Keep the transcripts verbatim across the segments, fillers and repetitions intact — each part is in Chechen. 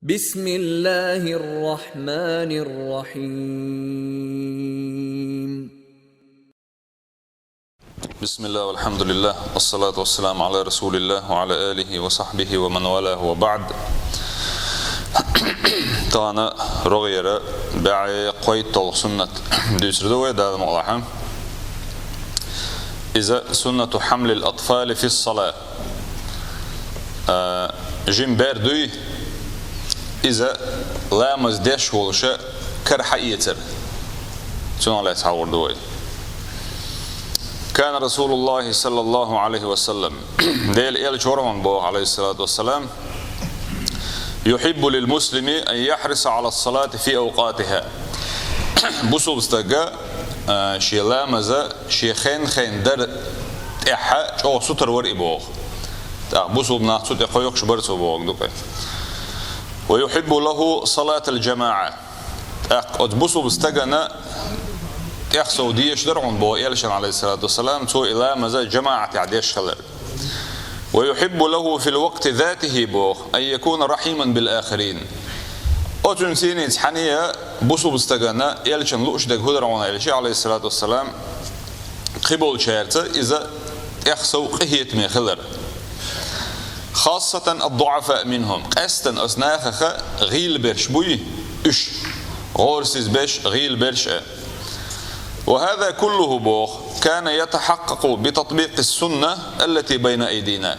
بسم الله الرحمن الرحيم. بسم الله والحمد لله والصلاة والسلام على رسول الله وعلى آله وصحبه ومن والاه وبعد. Тахана рогӀера бӀаьи кхойтталгӀа суннат дуьйцур ду вай, Дала мукъалахь. Иза سنة حمل الأطفال في الصلاة. А, жима бер дуй, иза ламаз деш волуша кара хьаэцар. Цунах лаьцна хьахор ду вай. كان رسول الله صلى الله عليه وسلم, Делан элча вара хьуна боху, عليه الصلاة والسلام, يحب للمسلم أن يحرص على الصلاة في أوقاتها. Бусулба стага, а, шен ламаза шен хен-хен дар тӀехьа чӀогӀа сутара вара и боху. ТӀаккха бусулба нах цу тӀе кхойкхуш бара цо боху дукха. ويحب له صلاة الجماعة. ТӀаккха оцу бусулба стагана тӀехсов дезаш дара хьуна боху элчана, عليه الصلاة والسلام, цо и ламаза жамаӀатехь деш хилар. ويحب له في الوقت ذاته боху أن يكون رحيما بالآخرين. Оцуьнан сийница хьаьнеа бусулба стагана элчана лууш дерг хӀун дара хьуна аьлча, عليه الصلاة والسلام, кхиболчаьрца иза тӀехсов къинхетаме хилар. خاصة الضعفاء منهم. Къаьстина оцу нахаха гӀийла берш буй, уьш, гӀорасиз берш, гӀийла берш а. وهذا كله боху كان يتحقق بتطبيق السنة التي بين أيدينا.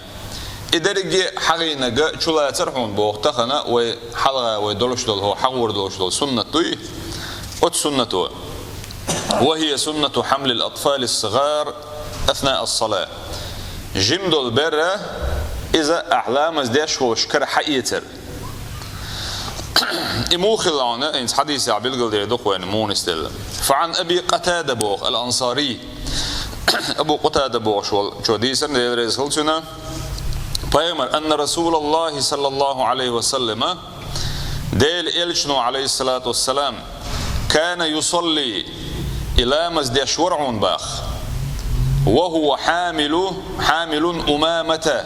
И дерриге хьагӀийнарг чулацара хьуна боху тахана вай хьалха вай долуш долу, хьо хьагӀор долуш долу суннат дуй, оцу суннато. وهي سنة حمل الأطفال الصغار أثناء الصلاة. Жима долу бер, иза ахь ламаз деш волуш кара хьаэцар. И муха хилла хьуна, хӀинца хьадисехь билгалдер ду-кх вайна муха нисделла. فعن أبي قتادة боху الأنصاري. Абу Къатада бохуш волчо дийцина, Дела реза хуьлда цунна, пайхамар, أن رسول الله صلى الله عليه وسلم, Делан элчано, عليه الصلاة والسلام, كان يصلي, и ламаз деш вара хьуна боху, وهو حامل، حامل أمامة.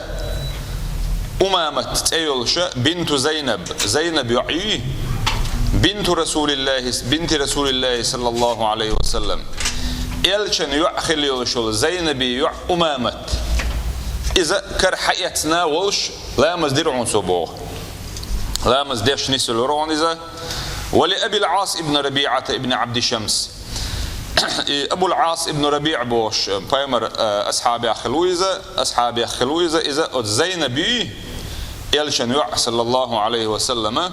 Умамат цӀе йолуша, بنت زينب, Зайнаб йоӀ ю, بنت رسول الله، بنت رسول الله صلى الله عليه وسلم. Элчан йоӀ хилла йолуш йолу Зайнаби йоӀ Умамат. Иза кара хьаэцна волуш, ламаз дира хьуна цо боху. Ламаз деш нисвелла вара хьуна иза. ولأبي العاص بن ربيعة بن عبد شمس. И Абул Ӏас ибн РабиӀ бохуш, пайхамар, а, асхьабех хилла ву иза, асхьабех хилла ву иза, иза оцу Зайнаб ю, элчан йоӀ, саллаллаху Ӏалайхи ва саллама,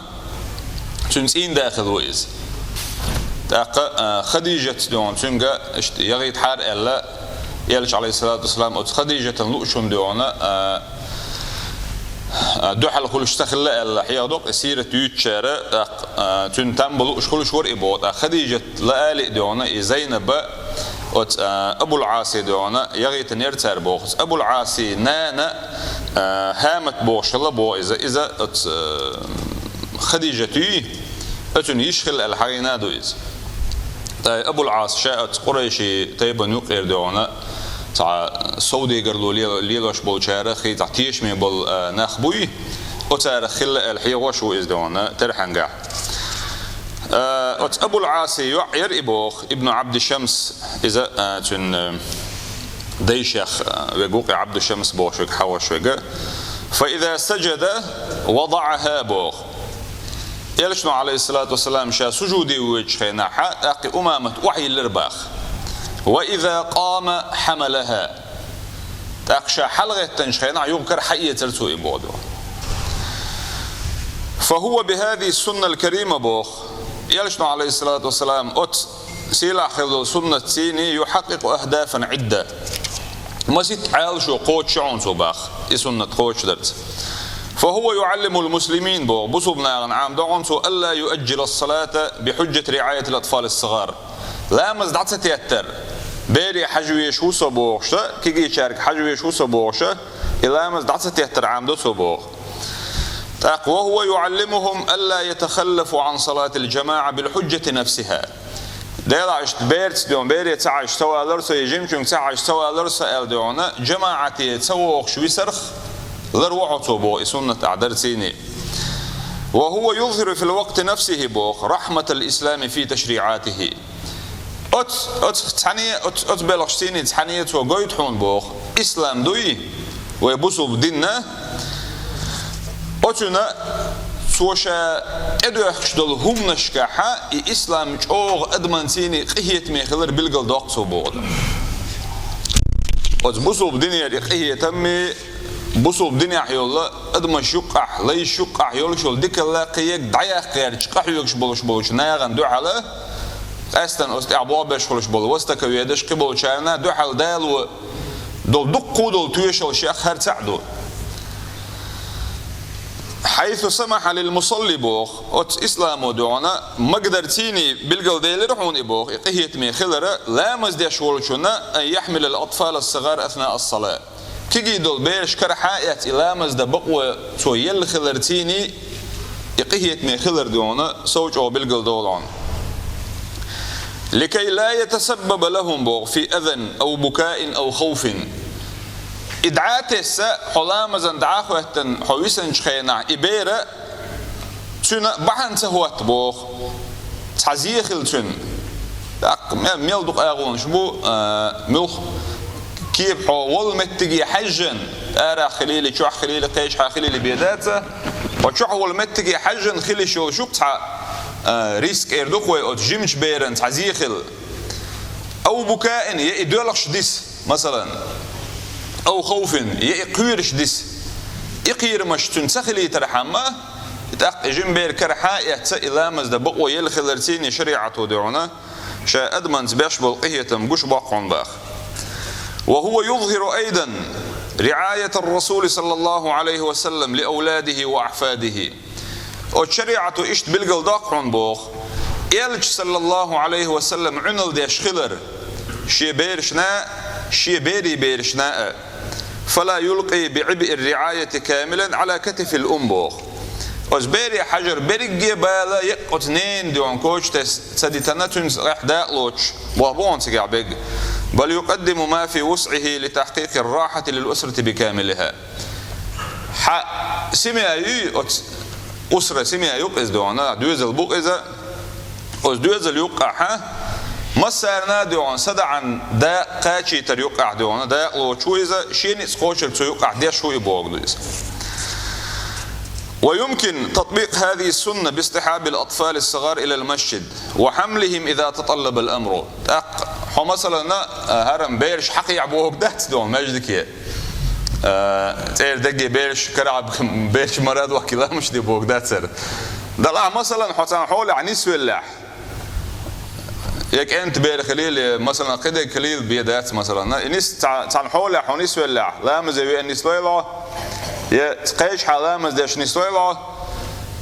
цуьнан цӀийнда хилла ву иза. ТӀаккха, а, Хадижатс дуьйна цуьнга иштта яхийтахьара аьлла, элча, Ӏалайхиссалату вассалам, оцу Хадижатан луъушун дуьйна, а, а, дуьхьал хуьлуш ца хилла аьлла, хьехадо-кх и сират юьйцучара, тӀаккха, а, цуьнан там бан луъуш хуьлуш вара и боху. ТӀаккха Хадижат лаали а дуьйна, и Зайнаба оцу, а, Абул Ӏаси дуьйна яхийтинера цара боху. Оцу Абул Ӏаси нана, а, ХӀамат бохуш хилла боху иза, иза оцу, а, Хадижат ю, оцуьнан йиша хилла аьлла хьахийна ду иза. Ткъа Абул Ӏас ша оцу къурайши тайпана юккъера дуьйна, цхьа совдегарло лела-, лелош болчарах, цхьа тешаме болу, а, нах буй, оцарах хилла аьлла хьехош ву иза дуьйна, терхьангахь. А, оцу Абул Ӏаси йоӀ яра и боху, Ибну Ӏабди Шамс, иза, а, цуьнан, а, дайшех, а, вега ву-кх и Ӏабду Шамс бохуш вега, хьахош вега. فإذا سجد وضعها боху. Элчано, Ӏалайхиссалату вассалам, ша сужуде воьдучу хенахь, тӀаккха и Умамат охьайиллира боху. وإذا قام حملها. ТӀаккха ша хьалагӀеттанчу хенахь юха кара хьаэцара цо и боху. فهو بهذه السنة الكريمة боху. Элчано, Ӏалайхиссалату вассалам, оцу сийлахь хилла долу суннатций يحقق أهدافا عدة. Масийтта Ӏалашо кхочуш ю хьуна цо боху, и суннат кхочушдарца. فهو يعلم المسلمين боху, бусулба нахана Ӏамадо хьуна цо, ألا يؤجل الصلاة بحجة رعاية الأطفال الصغار. Ламаз дӀа ца теттар, бере хьажа везаш ву со бохуша, кегийчаьрга хьажа везаш ву со бохуша, и ламаз дӀа ца теттар Ӏамадо цо боху. ТӀаккха وهو يعلمهم ألا يتخلفوا عن صلاة الجماعة بالحجة نفسها. Делахь иштта берца дуьйна, бере ца хьажа ца валара со, я жимачуьнга ца хьажа ца валара со аьлла дуьйна, жамаӀате ца вогӀуш висарх ларво хьо цо боху, и суннат ахь дарцийний. وهو يظهر في الوقت نفسه, боху, رحمة الإسلام في تشريعاته. Оц, оц цхьане, оц, оц белхаш цийни цхьане цо гойту хьуна, боху, ислам дуй, вай бусулба динна, оцуьнан цо ша тӀедоьхкуш долу хӀуманашкахьа и ислам чӀогӀа адаман цийни къинхетаме хилар билгалдоккху цо, боху. Оцу бусулба динера и къинхетамми, бусулба динехь йолу адамаш юккъахь, лайш юккъахь йолуш йолу дикалла кхин ерг дӀаяккха гӀерташ къахьоьгуш болуш болчу нахана дуьхьала, къаьстина оцу тӀехь болх беш хуьлуш болу вастака ведаш кхин болчарна дуьхьала Дала долу дуккха долу тоьшаллех хӀара цхьаъ ду. حيث سمح للمصلي, боху, оцу исламо дуьхьана магадар цийни билгалделира хьуна и, боху, и къинхетаме хилара ламаз деш волчунна, أن يحمل الأطفال الصغار أثناء الصلاة. Кегий долу бераш карахьа а эцна и ламаз дан бакъо цо елла хилар цийни, и къинхетаме хилар дуьхьана сов чӀогӀа билгалдолу хьуна. لكي لا يتسبب لهم, боху, في أذى أو بكاء أو خوف. И дӀа а тесна, хьо ламазан дӀа а хӀоьттина, хьо висанчу хенахь, и бер цуьнан бахьана ца хӀотта, боху, цхьа зе хила цуьнан. ТӀаккха ме-, мел дукха агӀонаш бу, а, муьлхха кепа хьо волу меттиге хьаьжжина, арахь хилийла, чохь хилийла, кхечахьа хилийла бен дац, хьо чохь волу меттиге хьаьжжина хила йиш йолуш ю-кх цхьа, а, риск эр ду-кх вай оцу жимачу беран цхьа зе хила. أو بكاء, я и доьлхуш дис, масалан, أو خوف, я и кхоьруш дис. И кхерамаш цуьнан ца хилийтархьама, и тӀаккха и жима бер карахьа а эцна, и ламаз дан бакъо елла хилар цийни шариӀато дуьхьана ша адаманца беш болу къинхетам гуш боккху хьуна, боху. وهو يظهر أيضا رعاية الرسول صلى الله عليه وسلم لأولاده وأحفاده. Оцу шариӀато иштта билгалдоккху хьуна, боху, Элча, саллаллаху Ӏалайхи ва саллам, Ӏуналла деш хилар шен берашна а, шен берийн берашна а. فلا يلقي بعبء الرعاية كاملا على كتف الأم, боху. Оцу бере хьажар берриге а бала еккъа оцу ненан дуьхьа коча тесна ца дитина, цуьнца тӀехь дакъа лоцуш болх бу хьуна цигахь берг. بل يقدم ما في وسعه لتحقيق الراحة للأسرة بكاملها. Хьан семья юй оцу, усра, семья ю-кх иза дуьхьана, доьзал бу-кх иза. Оцу доьзал юккъахьа массарна а дуьхьана садаӀан дакъа кхачийтар юккъахь дуьхьана дакъа лоцуш ву иза, шен ницкъ кхочург цу юккъахь деш ву и боху иза. ويمكن تطبيق هذه السنة باصطحاب الأطفال الصغار إلى المسجد وحملهم إذا تطلب الأمر. ТӀаккха хьо, масалана, хӀара бераш хьакхехьа бохург дац дуьхьана маьждиге. А, цӀера дерриге бераш карахь, бераш марад вахкийла ламаз де бохург дац хӀара. Далахь, масалана, хьо цхьана хьолехь нисвеллехь, я кӀентан бер хилийла, я, масалана, кхидерг хилийла бен дац, масалана. И нис-, цхьа-, цхьана хьолехь хьо нисвеллехь, ламазе веана нислойла хьо, я кхечахьа ламаз деш нислойла хьо,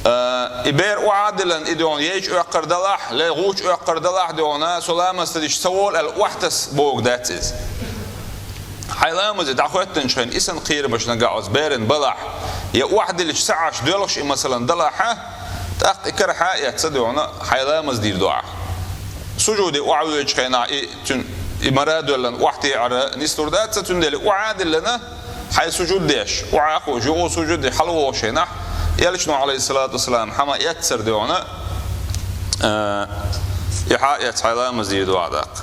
а, и бер охьа а диллина, и дуьхьана яйчу оьккхар далахь, я гӀучу оьккхар далахь дуьхьана, со ламаз ца деш ца волу аьлла, охьатасса бохург дац иза. Хьайн ламазе дӀахӀоьттинчу хенахь, и санна кхерамаш нагахь оцу берана балахь, я охьадиллича ца Ӏаш доьлхуш и, масалана, далахьа, тӀаккха и карахьа а эцна дуьхьана хьайн ламаз дийр ду ахь. Сужуде охьавоьдучу хенахь и цуьнан, и мара а доьллина, охьатаьӀар нислур дац, цундела охьа а диллина, хьайн сужуд деш, охьа а хууш, юха сужуде хьалавогӀуш хенахь, Элчано, Ӏалайхиссалату вассалам, хьан ма эццара дуьхьана, а, и хьа а эцна хьайн ламаз дийр ду ахь тӀаккха.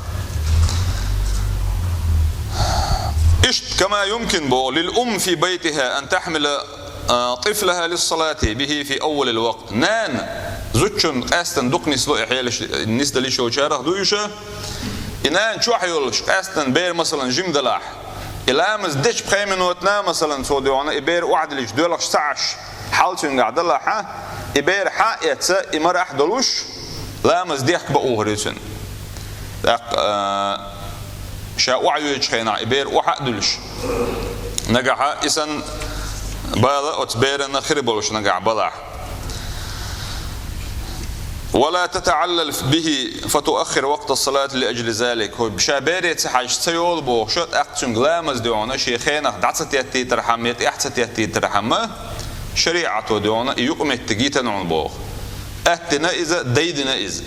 Иштта, كما يمكن, боху, للأم في بيتها أن تحمل, а, طفلها للصلاة به في أول الوقت. Нана зудчунна къаьстина дукха нисло и хьелаш, нисдала йиш йолчарах ду уьш. И нана чохь йолуш, къаьстина бер, масалан, жима далахь, и ламаз дечу пхи минотана, масалан, цо дуьхьана и бер охьадиллича доьлхуш ца Ӏаш, хьал цуьнгахь далахьа, и бер хьа а эцна, и марахь а долуш, ламаз дехка бакъо хир ю цуьнан. ТӀаккха, а, ша охьавоьдучу хенахь и бер охьа а дуьллуш, нагахьа и санна бала оцу берана хир болуш нагахь балахь. ولا تتعلل به فتؤخر وقت الصلاة لأجل ذلك. ХӀу ша бере ца хьаьжча ца йолу бохуш, тӀаккха цуьнга ламаз дуьхьана шен хенах дӀа ца теттийтархьама, я тӀаьхьа ца теттийтархьама, шариӀато дуьхьана и юкъаметтиг йитина хьуна боху. Аттина иза, дайдина иза.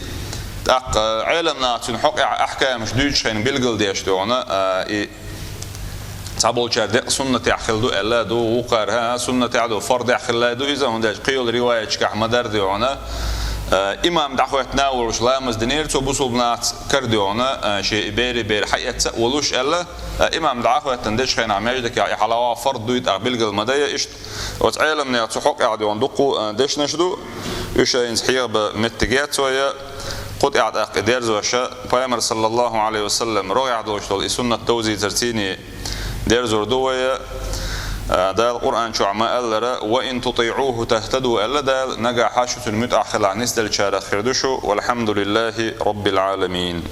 ТӀаккха Ӏеламнаха цуьнан хьокъехь ахькамаш дуьйцучу хенахь билгалдеш дуьхьана, а, и Цхьаболчар декъ суннатехь хилла ду аьлла ду, вукхар, хӀа, суннатехь ду, фардехь хилла ду иза, хӀунда аьлча кхыйолу риваяташкахь ма-дарра ду хьуна, а, имам дӀахӀоьттина а волуш ламаз динера цо бусулба нахаца кара ду хьуна, а, шен и бер, и бер хьаэцца а волуш аьлла, а, имам дӀахӀоьттина дечу хенахь маьждигехь и хьалаваха фард дуй тӀаккха билгал ма дайа иштта. Оцу Ӏеламнех цу хьокъехь ду хьуна дуккха, а, дешнаш ду, уьш а хӀинца хьехабан меттиг яц вай, кху тӀехь тӀаккха и дерзош а, Пайхамар, саллаллаху Ӏалайхи ва саллам, рогӀехь долуш долу и суннат довзийцарций дерзор ду вай, а, Дала Къуръан чохь ма-аллара: «Ва ин тутиӀуху тахтаду», аьлла Дала, нагахь шу цуьнан муьтӀахь хилахь нисделлачарах хир ду шу, валхьамдулиллахи роббил Ӏаламин.